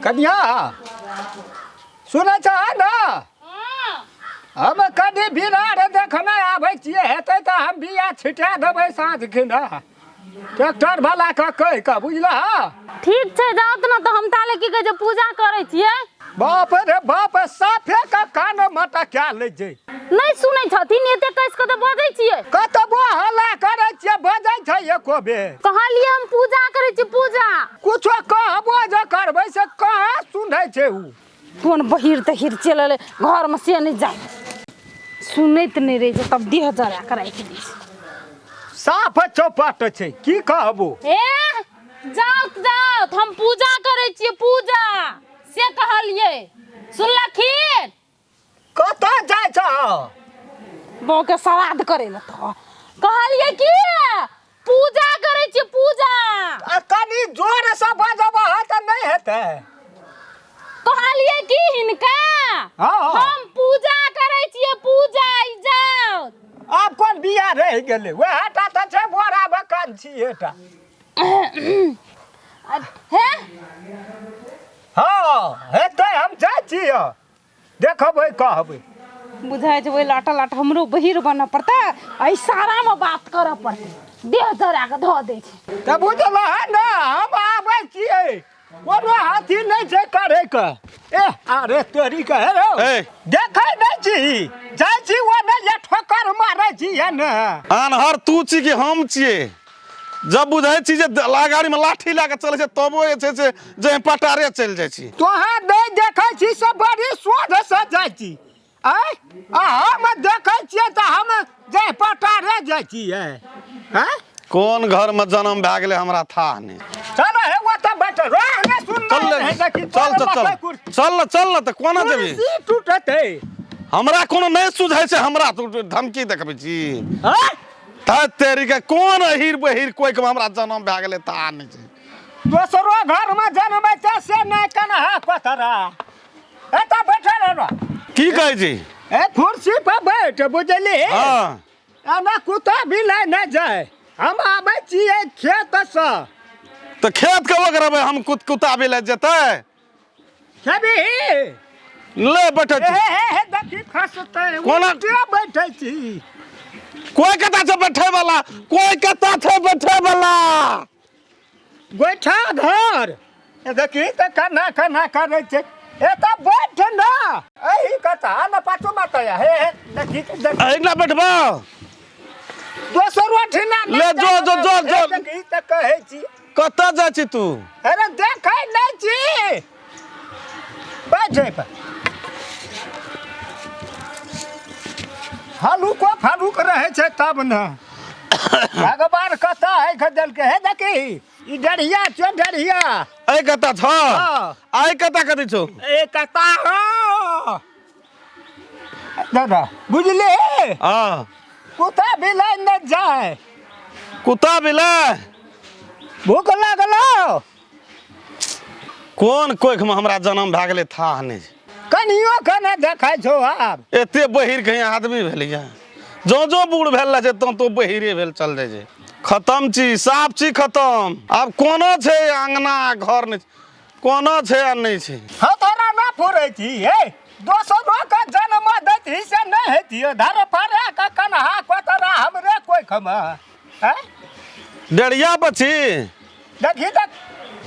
कनिया सुनै छ ने? हम कनि बिरार देखने आबै छियै, हेतै तऽ हम बिया छिटा देबै साँझ खिना ट्रैक्टर वाला के कहि कऽ, बुझलह? ठीक छै, जाउ तऽ ने। तऽ हम ताले की कहै छै, पूजा करै छियै। बाप रे बाप, साफे के कान मटका लै छै। नहि सुनै छथिन, एते कस कऽ तऽ बजै छियै। कतबो हल्ला करै छियै, बजै छै एको बेर? कहलियै हम पूजा करै छी, पूजा। कुछो कहबो जे करबै से कहाँ सुनै छै उ। कोन बहिर तहिर चलि एलै घरमे से नहि जाय, सुनैत नहि रहै छै, तब देह जरा कऽ राखि दै छै। साफ चौपट छै, की कहबो। ए जाउ जाउ, हम पूजा करै छियै पूजा, से कहलियै, सुनलखिन? कतऽ जाइ छह? बौके श्राद्ध करै लए तऽ कहलियै की पूजा करै छियै पूजा। आ कनि जोरसँ बजबह तऽ नहि हेतै? कहलियै की हिनका हम पूजा करै छियै पूजा, ई जाउ। आब कोन बिया रहि गेलै? वएह टा तऽ छै, बोरा बकन छियै टा। हे। हँ, हेतै, हम जाइ छियै, देखबै, कहबै। बुझाइ छै ओहि लाटा लाट हमरो बहिर बनऽ पड़तै आ इशारामे बात करऽ पड़तै, देह जरा कऽ धऽ दै छै। तऽ बुझल है ने, हम आबै छियै, कोनो हाथी नहि छै करैके। ए अरे तोरी के हे रौ। ए। देखै नहि छी, जाइ छी ओ नहि जे ठोकर मारै छी है ने। आन्हर तू छी कि हम छियै? जब बुझै छी जे गाड़ीमे लाठी लए कऽ चलै छै, तबो जे छै से जे पटारे चलि जाइ छी। तोहे नहि देखै छी से बड़ी शोधसँ जाइ छी आँय, आ हम देखै छियै तऽ हम जे पटारे जाइ छियै आँय। कोन घरमे जन्म भए गेलै हमरा थाह नहि। चल हे, ओतऽ बैठ रह ने, सुन। चल ले, देखी। चल चल चल चल ने, चल ने, तऽ कोना जेबही? कुर्सी टूटतै। हमरा कोनो नहि सुझै छै, हमरा तू धमकी देखबै छी? आँय। तऽ तेरी के कोन अहिर बहिर कोइक मे हमरा जन्म भए गेलै ता नहि छै। दोसरो घरमे जनमै छै से नहि कनहा कोथरा। एतऽ बैठल रह। की कहै छी? ए कुर्सी पर बैठ, बुझली? हँ। एना कुत्ता बिलाइ नहि जाय, हम आबै छियै खेतसँ। तऽ खेत के ओगरबै हम, कुत्ता बिलाइ जेतै? खेबही? ले बैठै छी। हे हे हे, देखी खसतै। कोना? उल्टे बैठै छी। कोई कता छै बैठे वाला? कोई कता छै बैठे वाला? गोइठा घर। ए देखी तऽ केना केना करै छै। ए तऽ बैठ ने एही कथा ने, पाछू मत हे हे, देखी तऽ देखी। एहिना बैठबो? दोसरो ठिना नहि। ले, जो, जो, जो, जो। हे देखी तऽ कहै छी। कतऽ जाइ छी तू? अरे देखै नहि छी, बैठ पर हलुको फलुक रहै छै तब ने। भगवान कतऽ है खदेलकै? हे देखी, ई डरिया छौ, डरिया। एहि कतऽ छौ? हँ। आइ कतऽ कथी छौ? ए कता हो दादा, बुझली? हँ। कुत्ता बिलाइ नहि जाय। कुत्ता बिलाइ। भूख लागलो? कोन कोखमे हमरा जन्म भए गेलै थाह नहि। कनियो के नहि देखै छौ आब। एते बहिर कहीं आदमी भेलैया? जँ जँ बूढ़ भेल रहै छै तँ तो बहिरे भेल चल जाइ छै। खतम छी, साफ छी खतम। आब कोनो छै अङ्गना घर नहि छै, कोनो छै आ नहि छै। हँ, तोरा ना फुरै छी। हे, दोसरो के जन्म दैत ही से नहि हेतियो धर फरा के कन्हा कोतरा हमरे कोइ खमा हैं। डेढ़िया पर छी। देखी तऽ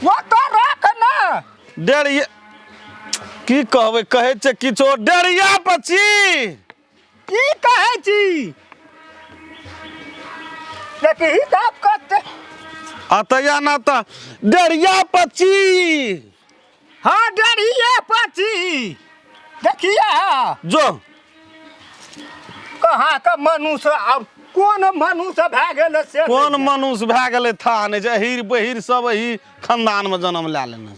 वो तो रख ना। डेढ़िया की कहबै, कहै छै किछो, डेढ़िया पर छी। की कहै छी? देखी तऽ कते आ तैया ना तऽ डेढ़िया पर छी। हाँ, डरिए पची, देखिए। जो। कहाँ के मनुष्य, आब कोन मनुष्य भए गेल से? कोन मनुष्य भए गेलै था नहि छै। अहिर बहिर सब एहि खानदानमे जन्म लए लेने।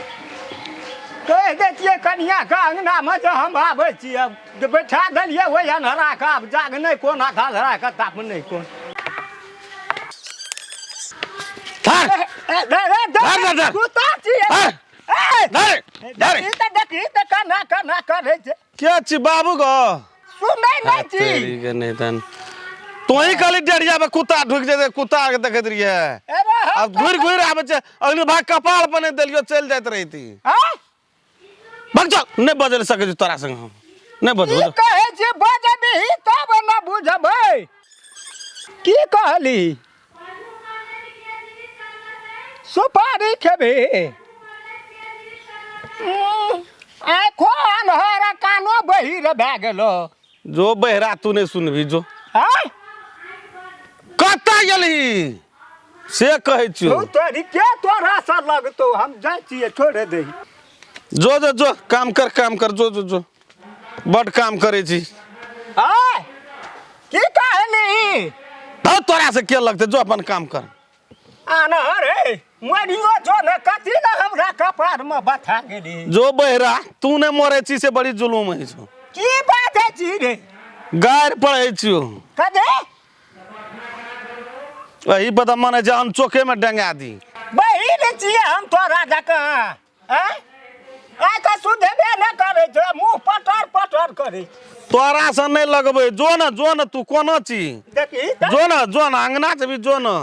कहि दै छियै कनियाके अङ्गनामे जे हम आबै छी। आब जे बैठा देलियै ओहि अन्हराके, आब जाग नहि कोन आ घाघरा के ताप नहि कोन। धर। ए, ए, ए, धर, धर, धर। कुत्ता छियै। धर। ए, धर धर। देखी तऽ, देखी तऽ केना केना करै छै। के छी बाबू गो? सुनै नहि छी? तेरी के नहीं तन तोही कहली डेढ़िया में कुत्ता ढुक जेतै, कुत्ता के देखैत रहियै। अरे हम आब घुरि घुरि आबै छै, अगली भाग कपाल पर नहि देलियो, चलि जाइत रहिती। आँय? भाग चल नहि बजै लए सकै छी तोरा संग हम नहि बजबो की कहै छी बजबही तब ने बुझबै की कहली सुपारी खेबही आँखो अन्हर आ कानो बहिर भए गेलो जो बहरा तू नहि सुनबही जो आँय कतऽ गेलही से कहै छियौ तू तोरी के तोरा से लगतो हम जाइ छियै छोड़े दही जो जो जो काम कर काम कर जो जो जो बड काम करै छी आय की कहली हँ तोरा से के लगतै जो अपन काम कर आनहर हे मरियो जो ने कथी ने हमरा कपार में बथा गेली जो बहरा तू नहि मरै छी से बड़ी जुलूम होइ छौ की बाजै छी रे गारि पढ़ै छियौ कदे एही पर तऽ मन होइ छै अनचोकेमे डेंगा दी बहिन छियै हम तोरा जकाँ आँय आइ तऽ सुधेबे नहि करै छै मुँह पटर पटर करै छै। तोरा से नहि लगबै जो ने जो ने तू कोना छी देखी तऽ जो ने जो ने अंगना जेबी जो ने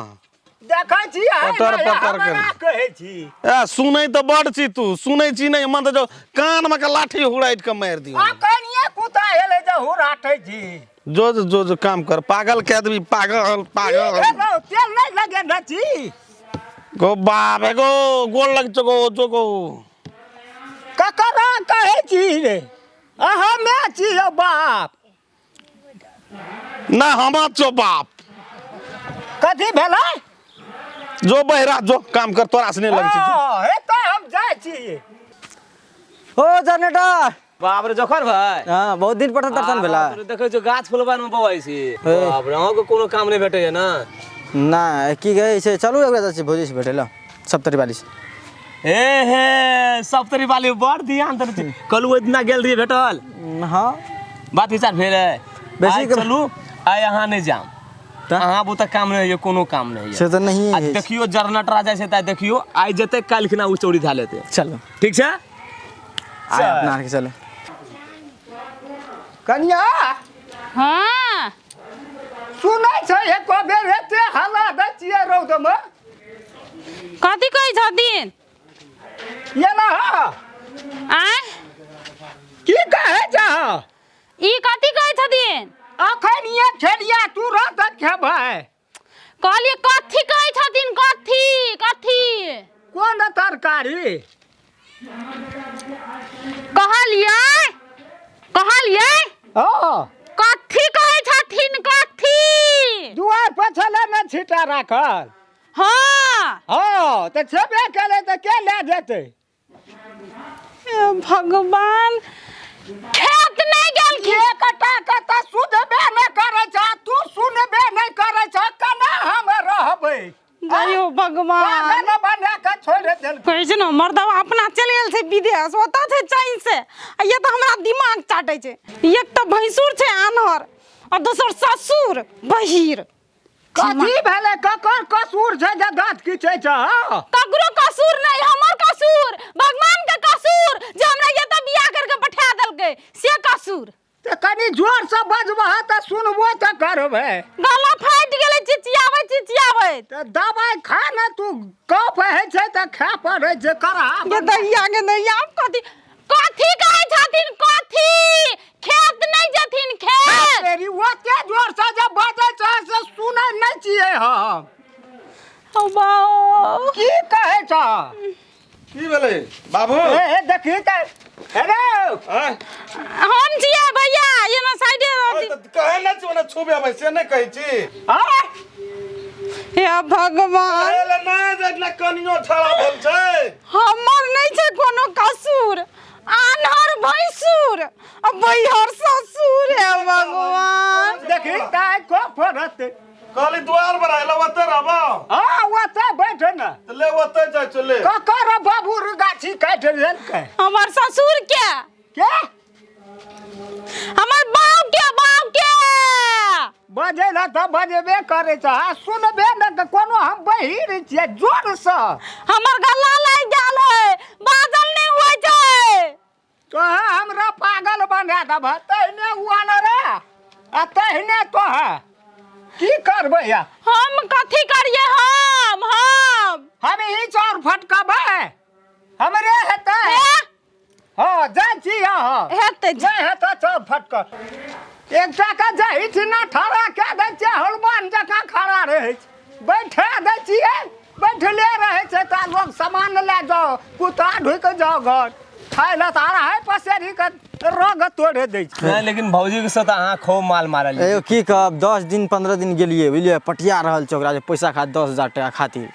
देखै छी आइ पटर नहि, पटर हमरा कहै छी ए सुनै तऽ बड छी तू सुनै छी नहि मन तऽ जो कानमे के लाठी हुड़ाटि कऽ मारि दियौ आ कनिए कुत्ता हेलै जे हुराटै छी जो जो जो जो काम कर पागल कह देबी पागल की पागल भेलौ तेल नहि लगेने छी गो बाप हे गो गोल लग चो गो जो गो ककरा कहै छी रे आ हमे छी यौ बाप ना हम चो बाप कथी भेलै जो बहरा जो काम कर तोरा से नहीं लग छी हँ, हे तऽ हम जाइ छी ओ जनरेटर बाप रे जोखर भाई हाँ बहुत दिन पर दर्शन भेला आ, देखै छियौ गाछ फुलबा मे बौआइ छी बाप रे अहाँके कोनो काम नहि भेटैया ने ना की कहै छै चलू एक बेर जाइ छी भौजी से भेटै लए सप्तरी वाली से हे हे सप्तरी वाली बड़ ध्यान देने छी कल ओहि दिना गेल रहियै भेटल हाँ बात विचार भेलै बेसी आइ चलू आइ अहाँ नहि जाम तऽ? अहाँ बुते काम नहि होइए कोनो काम नहि होइए से तऽ नहिए आ होइ छै। देखियौ जरनटरा जाइ छै तऽ देखियौ आइ जेतै काल्हि खिना ओ चौरी धए लेतै चलू ठीक छै आइ अपना आरके चलू कनिया हाँ सुनै छै एको बेर एते हल्ला दै छियै रौदमे कथी कहै छथिन एना हँ आँय की कहै छह ई कथी कहै छथिन अखन ये खेलिया तुरंत खेबै कहलियै कथी कहै छथिन कथी कथी कोन तरकारी कहलियै कहलियै हँ कथी कहै छथिन कथी दुआर पर छलै ने छिटा राखल हँ हँ तऽ छेबे केलै तऽ के लए जेतै हे भगवान खेत नहि गेलखिन एकटा के तऽ सुधबे नहि करै छ तू सुनबे नहि करै छ केना हम रहबै जयो भगवान पागल बना के छोड़ि देल कहै छै ने मर्दवा अपना चलि गेल छै विदेश ओतऽ छै चैन से आ ये तऽ हमरा दिमाग चाटै छै एक तऽ भैंसुर छै आन्हर आ दोसर ससुर बहिर कथी भेलै ककर कसूर छै जे दाँत खींचै छ ककरो कसूर नहीं हमर कसूर भगवान के कसूर जे हमरा ये तऽ बियाह करके पठा देलकै से कसूर तऽ कनि जोरसँ बजबह तऽ सुनबो तऽ करबै गला फाटि गेलै चिचियाबै चिचियाबैत तऽ दबाइ खा ने तू कफ होइ छै तऽ खाय पड़ै छै करा गे दैया गे दैया आब कथी कथी कहै छथिन कथी खेत नहि जेथिन खेत तेरी ओते जोरसँ जे बजै छै से सुनै नहि छियै हम हौ बाउ। की कहै छ की भेलै बाबू ए ए, देखी तऽ हेलो आँय? हम छियै भैया एना साइडे ओए, तऽ कहै नहि छी ओना छुबेबै से नहि कहै छी आँय? हे भगवान कहै लए नहि जे ने कनियो छड़ा भेल छै हमर नहि छै कोनो कसूर आन्हर भैंसुर आ बैहर ससुर हे भगवान देखी तऽ को फरत कहली दुआर पर आयल ओतऽ रहबो हाँ ओतऽ बैठ ने तऽ ले ओतऽ जाइ छौ ले ककर बाबूर गाछी काटि लेलकै हमर ससुर के के हमर बाप के बाप के बजै लए तऽ बजेबे करै छै आ सुनबे ने तऽ कोनो हम बहिर छियै जोरसँ हमर गला लागि गेल है बाजल नहि होइ छै तोहे हमरा पागल बना देबह तहिने ओ अनरा आ तहिने तोहे की करबै आ हम कथी करिए हम हम हम ई चाउर फटकबै हमरे हेतै हे हँ जाइ छी अहाँ। हेतै। नहि हेतै चल फटकर। एकटा के जाहि ठिना ठड़ा कए दै छियै, हनुमान जकाँ खड़ा रहै छै। बैठा दै छियै, बैठले रहै छै। तऽ लोग सामान लए जाओ, कुत्ता ढुकि जाओ घर खाय लए, तऽ अढ़ाइ पसेरी के रग तोड़े दै छै। नहि, लेकिन भौजी के साथ अहाँ खूब माल मारल। एगो की कहब, 10 दिन 15 दिन गेलियै, बुझलियै? पटिया रहल छै ओकरा जे पैसा खा 10,000 टाका खातिर,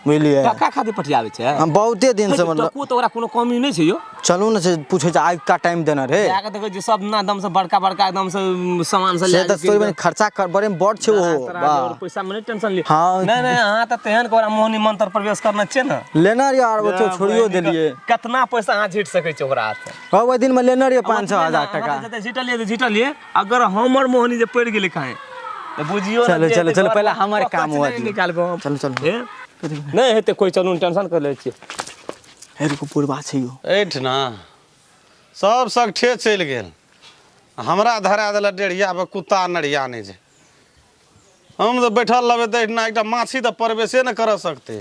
बुझलियै? टका खातिर पटियाबै छै? हम बहुते दिन से मतलब टको तऽ ओकरा कोनो कमी नहि छै यौ। चलू ने, से पूछै छै आइ का टाइम देने रे। जाके देखै छियै सब ना एकदम से बड़का बड़का एकदम से सामान सब से तऽ तोरी बहिन खर्चा कर बड़े में बड़ छै ओहो। वाह। पैसा में नहीं टेंशन ली। हाँ। नहीं नहीं, अहाँ तऽ तेहन के ओकरा मोहनी मंत्र प्रवेश करना छियै ने। लेने रहियै आर ओते छोड़ियो देलियै। कितना पैसा अहाँ झीट सकै छियै ओकरा हाथ से? हँ, ओहि दिन में लेने रहियै 5-6 हजार टका। जते झीटलियै तऽ झीटलियै, अगर हमर मोहनी जे पड़ि गेलै कहीं तऽ बुझियौ ने चलू, जे चलू, चलू, घर पहिले हमर पकड़ काम हुअ नहि दियौ। निकालबै हम। चलू, चलू। हे? नहि हेतै कोइ, चलू, टेंशन कर लै छियै। हे रुकू, पुरबा छै यौ। एहिठिना सब सगठे चलि गेल, हमरा धरा देलक डेढ़िया पर। कुत्ता नढ़िया नहि छै, हम तऽ बैठल रहबै तऽ एहिठिना एकटा माछी तऽ प्रवेशे नहि करऽ सकतै,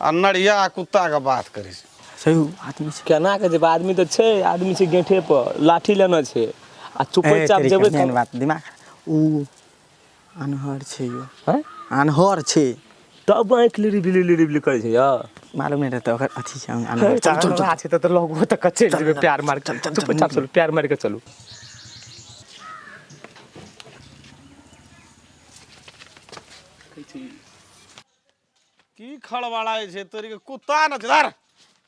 आ नढ़िया आ कुत्ताके बात करै छै। सही आदमी छै। केना के जेबै? आदमी तऽ छै, आदमी छै गेठे पर लाठी लेने छै आ चुपे चाप जेबै। एहन बात दिमाग उ अनहर छै यौ। हैं? अनहर छै। तब आँखि लिरी बिली लिरी बिली करै छै यौ। मालूम नहि रहतै ओकर अथी छै अनहर। चल चल चल। छै तऽ लगो तऽ कच्चे जेबै प्यार मार के, चुपचाप चलू, प्यार मारि के चलू। की खड़बड़ाइ छै तोरी के? कुत्ता न छै, धर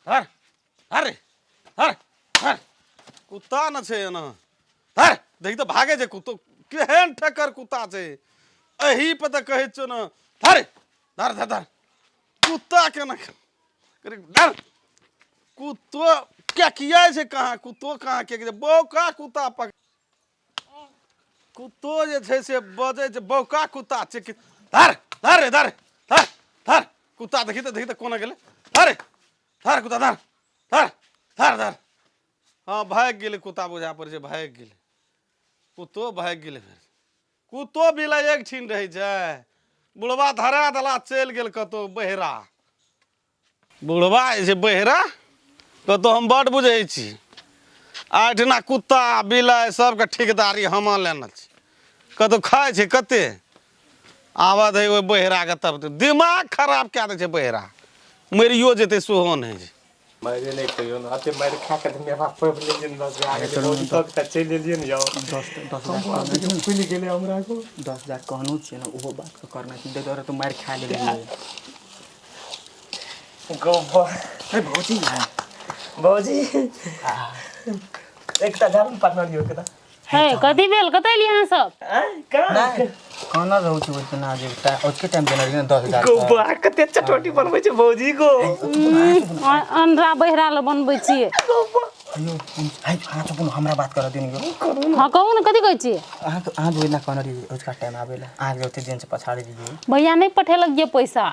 धर धर रे, धर धर, कुत्ता न छै एना, धर। देखी तऽ भागे छै कुत्तो, केहन ठेकर कुत्ता छै। एही पर तऽ कहै छियौ ने, धर धर धर धर, कुत्ता केना करे, धर। कुत्तो क्या किया छै? कहाँ कुत्तो, कहाँ के छै? बौका कुत्ता पक कुत्तो जे छै से बजै छै। बौका कुत्ता छै कि? धर धर रे, धर धर धर कुत्ता। देखी तऽ, देखी तऽ, कोना गेलै। धर रे, धर कुत्ता, धर धर धर धर। हँ, भागि गेलै कुत्ता, बुझा पड़ै छै भागि गेलै कुत्तो, भागि गेलै। फेर कुत्तो बिलाइ एक ठीन रहै छै। बुढ़वा धरा देला, चलि गेल कतहु बहिरा। बुढ़वा जे छै बहिरा कतहु, हम बड्ड बुझै छी। आ एहिठिना कुत्ता बिलाइ सबके ठेकेदारी हम लेने छी। कतहु खाइ छै कते आबऽ दै ओहि बहिराके, तब तऽ दिमाग खराब कए दै छै बहिरा। मरियो जेतै सेहो नहि छै। मारे नहि कहियो ने, अते मारि खा के तऽ मेवा पबि लेलियै ने। 10,000 गेलै तब तऽ चलि एलियै ने यौ। 10,000 खुलि गेलै हमरा को। 10,000 कहनो छियै ने, ओहो बात के करना छै। दे तऽ मारि खा लेलियै। गोबर। अरे भौजी। भौजी, एकटा झाड़ू पार्टनर यौ केना। हे, कथी भेल? कतऽ एलियै अहाँ सब? कहाँ? कहना रहू छै ओतना जे ओतके टाइम देने रहियै ने 10,000। गोबर कते चटोटी बनबै छै भौजी गो। अन्हरा बहिरा लए बनबै छियै। यौ, हाय, अहाँ चुप, हमरा बात करऽ दियौ ने यौ। हँ, कहू ने, कथी कहै छियै? अहाँके अहाँ जे ओहिना कहने रहियै ओतका टाइम आबै लए, अहाँके ओते दिन से पछाड़ी रहियै। भैया नहि पठेलक ये पैसा।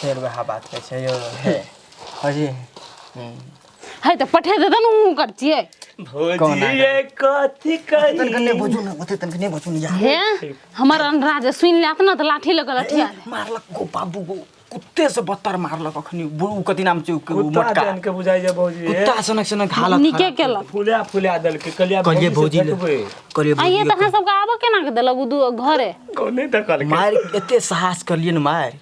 फेर वएह बात कहै छै यौ। हे हजी। है तऽ पठे देतै ने, उ कर छियै। भौजी, ये कथी कही? तनिक नहि बजू ने ओते, तनिक नहि बजू ने यार। हे, हमर अन्हरा जे सुनि लेत ने तऽ लाठी लऽ कऽ लठिया देत। मारलक गो बाबू गो, कुत्ते से बदतर मारलक अखनी उ कथी नाम छै उ कुत्ता मोटका। जान के बुझाइ छै भौजी। कुत्ता सनक सनक हालत। नीके केलक। फुला फुला देलकै, कहलियै कहलियै भौजी ले। भेटबै। कहलियै। आ ये तऽ अहाँ सबके आबऽ केना के देलक उ दू घरे? कोने देखलकै? मारि एते साहस करलियै ने, मारि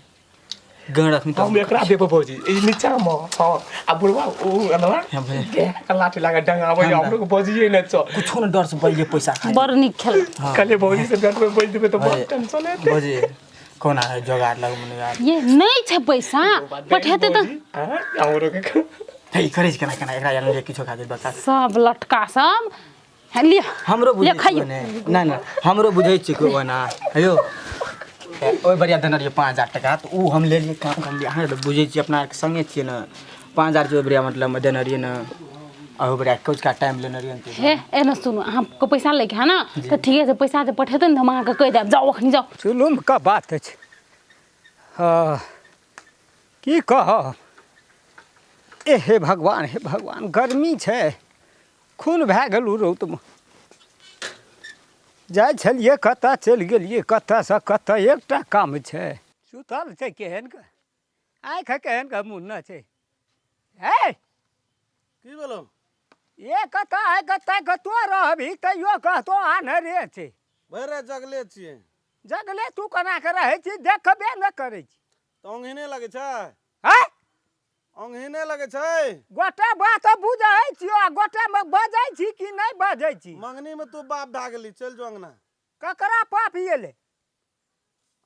गण रखनी हम तऽ एकरा देबो भौजी, ई नीचा मे। हँ, आ बुढ़वा ओ अनवा हाँ भैया। के लाठी लागा डंगाबै, हमरो के बजिए नहि छौ। कुछो ने डर से बलिए पैसा खा। बड़ नीक खेल। कहलियै भौजी से भेटबै, बजि देबै तऽ बड़ टेंशन हेतै। भौजी, कोना है जोगाड़ लग मने यार। ये नहि छै पैसा, पठेतै तऽ। हाँ, हमरो के हे, करै छै केना केना एकरा यार किछो खातिर बता। सब लटका सब हे लिअ। हमरो बुझै लिअ, खाइयौ। छियै ने, नहि नहि, हमरो बुझै छियै कोइ ओना हेयौ ओहि बढ़िया देने रहियै 5,000 टका तऽ ओ हम लेलियै, काम करलियै। अहाँ तऽ बुझै छियै, अपना आरके सङ्गे छियै ने। 5,000 जे ओहि बढ़िया मतलब देने रहियै ने, अहू बढ़िया कुछका टाइम लेने रहियै ने। हे, एने सुनू, अहाँके पैसा लैके है ने तऽ ठीके छै, पैसा जे पठेतै ने तऽ हम अहाँके कहि देब। जाउ, अखनी जाउ। जुलुमके बात अछि। हँ, की कहब? ए हे भगवान, हे भगवान, गर्मी छै, खून भए गेल रौदमे। जाइ छलियै कतऽ, चलि गेलियै कतऽसँ कतऽ। एकटा काम छै, सुतल छै केहन के आँखि, केहन के मुन्ना छै हे। की भेलौ? एक कता है कता कतो रहबी तैयो कहतो आन्हरे छै। भरि जगले छियै। जगले तू केना के रहै छी, देखबे न करै छी। तऽ ओंघीने लगै छै? हैं? ओंघीने लगै छै? गोटे बात बुझै छियो आ गोटे मे बजै छी कि नहि बजै छी? मंगनी में तू बाप भए गेली, चलि जो अंगना। ककरा पाप एलै?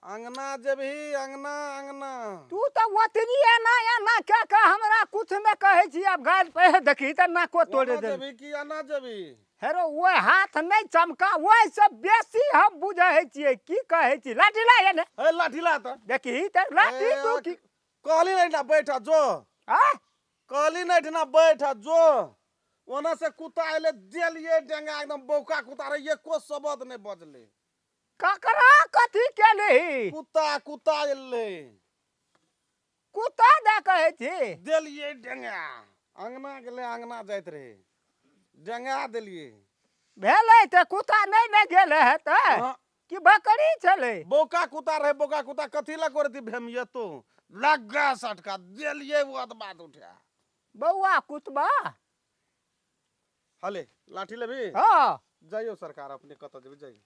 अंगना जेबही, अंगना अंगना। तू तऽ ओतनी एना एना कए कऽ हमरा कुछ नहि कहै छी। आब गालि पे देखी तऽ नाको तोड़े ओना देल। जेबही कि एना जेबही? हेरो ओहि हाथ नहि चमका, ओहिसँ बेसी हम बुझै छियै। की कहै छी? लाठी ला एने। हे लाठी ला तऽ। देखी तऽ लाठी ए, तू की कहली नहीं ना बैठ जो। आ? कहली नहीं ना बैठ जो। ओना से कुत्ता एले देलिए डेंगा एकदम बौका कुत्ता रहे, एको शब्द नहीं बजले। ककरा कथी केलही? कुत्ता कुत्ता एले। कुत्ता दए कहै छी? देलिए डेंगा, अंगना गेले, अंगना जाइत रहे, डेंगा देलिए। भेलै तऽ कुत्ता नहि ने गेल हेतै? हाँ। कि बकरी छलै? बौका कुत्ता रहे, बौका कुत्ता कथी ला करती भेमियतो लगा सटका देलिए वो बात उठा। बौआ कुतबा। हले लाठी लेबी? हाँ। जाइयो सरकार, अपने कतऽ जेबै जाइयो।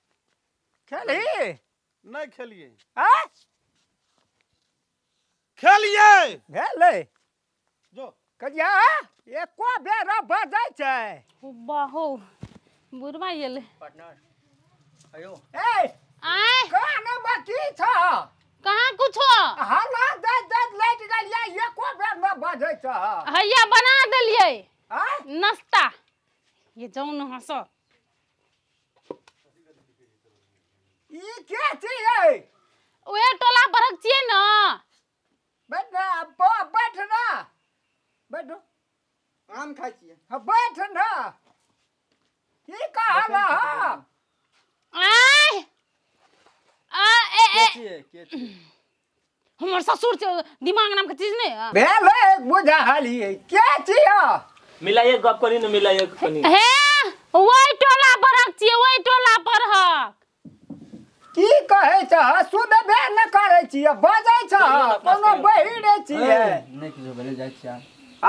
खेलही? नहीं खेलिए। आँ? खेलिए। भेलै। जो। कहिया एको बेर बजै छै। बाहो बुढ़वा एलै। पार्टनर अयो। ए आय कानमे की छ? कहाँ कुछो? हल्ला दैत दैत लटि गेलियै, एको बेर न बजै छ। हैया बना देलियै आँय? नाश्ता। ये जाउ न हँस। ई के छियै? ओहे टोला परक छियै न। बैठ ना, बैठ ना, बैठो। आम खाइ छियै। हाँ, बैठ ना। की कहल? आय आ ए के ए छियै, के छियै? हमर ससुर छै, दिमाग नाम के चीज नहीं है। भेलै बुझलियै के छियै? मिला एक गप करी न, मिला एक कनी। हे ओहि टोला परक छियै, ओहि टोला परहक। की कहै छ? सुनबे न करै छियै, बजै छ कोनो बहिरे छियै। नहि किछो भेलै, जाइ छियै। आ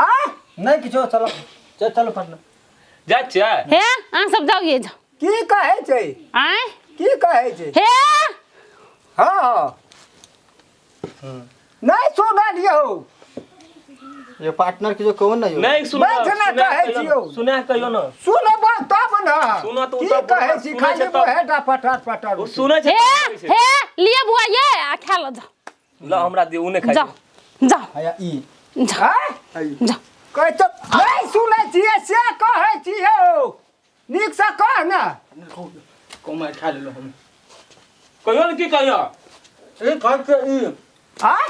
नहि किछो, चलो चल चलो पार्टनर। जाइ छियै? हे अहाँ सब जाउ, ये जाउ। की कहै छै? आय की कहै छै? हे हँ नहि सुनलियौ। ये पार्टनर के जो कौन ना यो। नहीं सुना। बैठ ना, कहै छियौ। सुना कहियो न। सुनबो तब न। सुनऽ तऽ ओ की तऽ कहै छी? सुनै खाली छै तब। मुहेटा पटर पटर। ओ सुनै छै हे तब कहै छै। हे लिए बुआ ये आ खा लो, जाओ। ल हमरा दियौ, उ नहि खाइ जाओ छै। जाओ। हया ई। जाओ। आँय? जाओ। कहै तऽ नहि सुनै छियै से कहै छियौ, नीकसँ कह ने। कमा खा लेलो हम। कहियो न, की कहियो? ई खाइ छियै ई। आँय?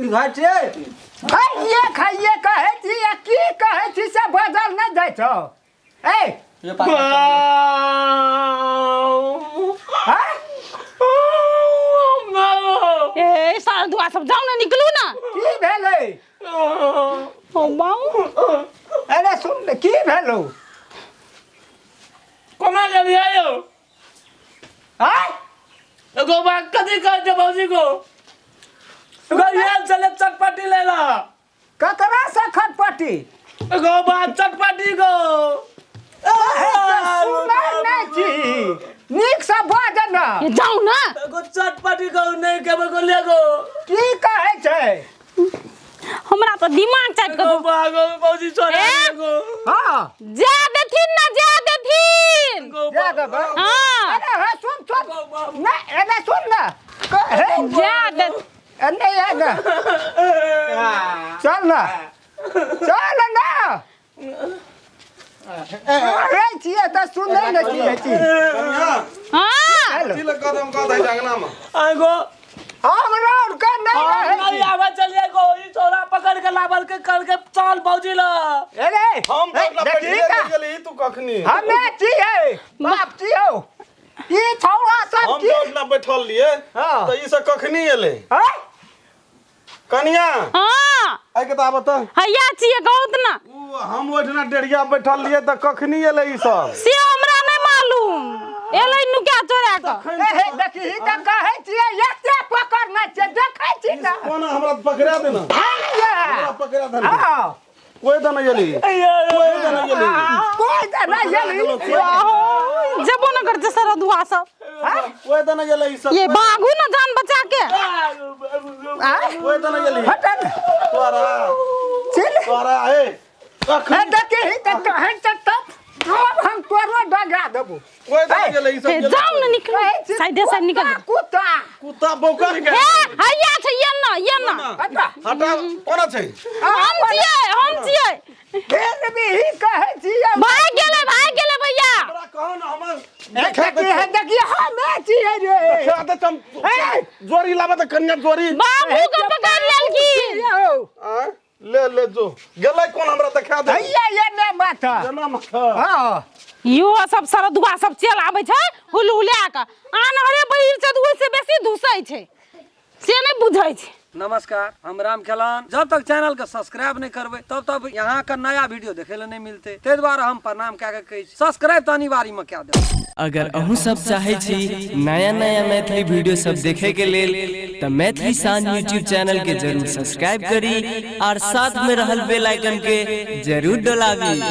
ई खाइ छियै। खाइए खाइए कहै छी आ की कहै छी से बजल नहि जाइ छौ। ए ये पार्टनर आँय? ए सारा दुआ सब जाओ ना, निकलू ना। की भेलै? ओ बाऊ। अरे सुन ने, की भेलौ? कोना गेलियै यौ? आँय? एगो बात कथी कहै छै भौजी को? एगो आयल छलै चटपटी लै ला। ककरा से खटपटी? एगो बात चटपटी गो। सुनै नहि छी, नीकसँ बाज ने। ये जाओ ना। एगो चटपटी गो नहि खेबै गो ले गो। की कहै छै? हमरा तो दिमाग चाट के एगो बागो भौजी छोड़ा ए? गो। हँ जा देथिन ना, जा देथिन। गो जा देबै। हाँ। अरे हे सुन सुन नहि, एने सुन ने, हे जा दे। एने एने चल ने, चल ने। रहै छियै तऽ सुनै नहि छियै छी। कनिया हाँ। हेलो। कथी लए कदम कऽ दै छै अंगना में? एगो हमरा आरके नहि हम रहै नहीं छी। आवे चलिए गो, ई छोरा पकड़ के लावल के कर के चल भौजी ल। अरे हम तऽ अपना देखी बैठिए का नहि गेली तू कखनी। हमे छियै बाप छियौ ई छौड़ा सब हम की तऽ अपना बैठल लिए। हाँ। तऽ ई सब कखनी एलै? आँय? कनिया हाँ। आइ के तऽ आब तऽ हैया छियै कहू ना। उ हम ओहिठिना डेढ़िया बैठल लिए तऽ कखनी एलै ई सब? से हमरा नहीं मालूम, एलै नुका चोरा के। ए हे देखी तऽ कहै छियै एते पकड़ने छियै, देखै छी ने। कोना हमरा पकड़ा दे ना, हैया। हमरा पकड़ा दे ना। हाँ। कोई दने गेली, कोई दने गेली। कोई दने गेली। जेबो न कर छै सरदुआ सब। कोई दने गेलै ई सब? ये भागू न जान बचा के। कोई दने गेली? हटन। तोरा चल। तोरा ए हे देखी ही त कहै त तब हम तोरो डगा देबो। कोई दने गेलै ई सब? हे जाउ न, निकलू साइडे साइड निकल। कुत्ता कुत्ता बौका के। हे हैया छै, ये न ये न। हटा। हटा, कोना छै? हम छियै, हम छियै। फेर भी ही कहै छियै। भाग गेलै, भाग गेलै भैया। तोरा कहो न हमर। हे देखी, हे देखी, हमे छियै रे। देखा दे तम जोरी लाबे त कन्या जोरी। बाबू के पकड़ लेलखिन। यौ। आँय? ले ले जो गेलै कोन, हमरा देखा दे। हैया ये ने माथा। जेना माथा। हाँ। इहो सब सरदुआ सब चल आबै छै हुलहुला कऽ, आनहरे बहिर छै तऽ ओहिसँ बेसी धुसै छै, से नहि बुझै छै। नमस्कार, हम राम खेलान। जब तक चैनल के सब्सक्राइब नहीं करबै तब तक यहाँ के नया वीडियो देखे ले नहीं मिलते, ताहि दुआरे हम प्रणाम कए के कहै छी, सब्सक्राइब तऽ अनिवार्य में कए देबै। अगर अहूँ सब चाहे छी नया नया मैथिली वीडियो सब देखे के लेल तऽ मैथिली शान यूट्यूब चैनल के जरूर सब्सक्राइब करी और साथ में रहल बेल आइकन के जरूर डोलाबी।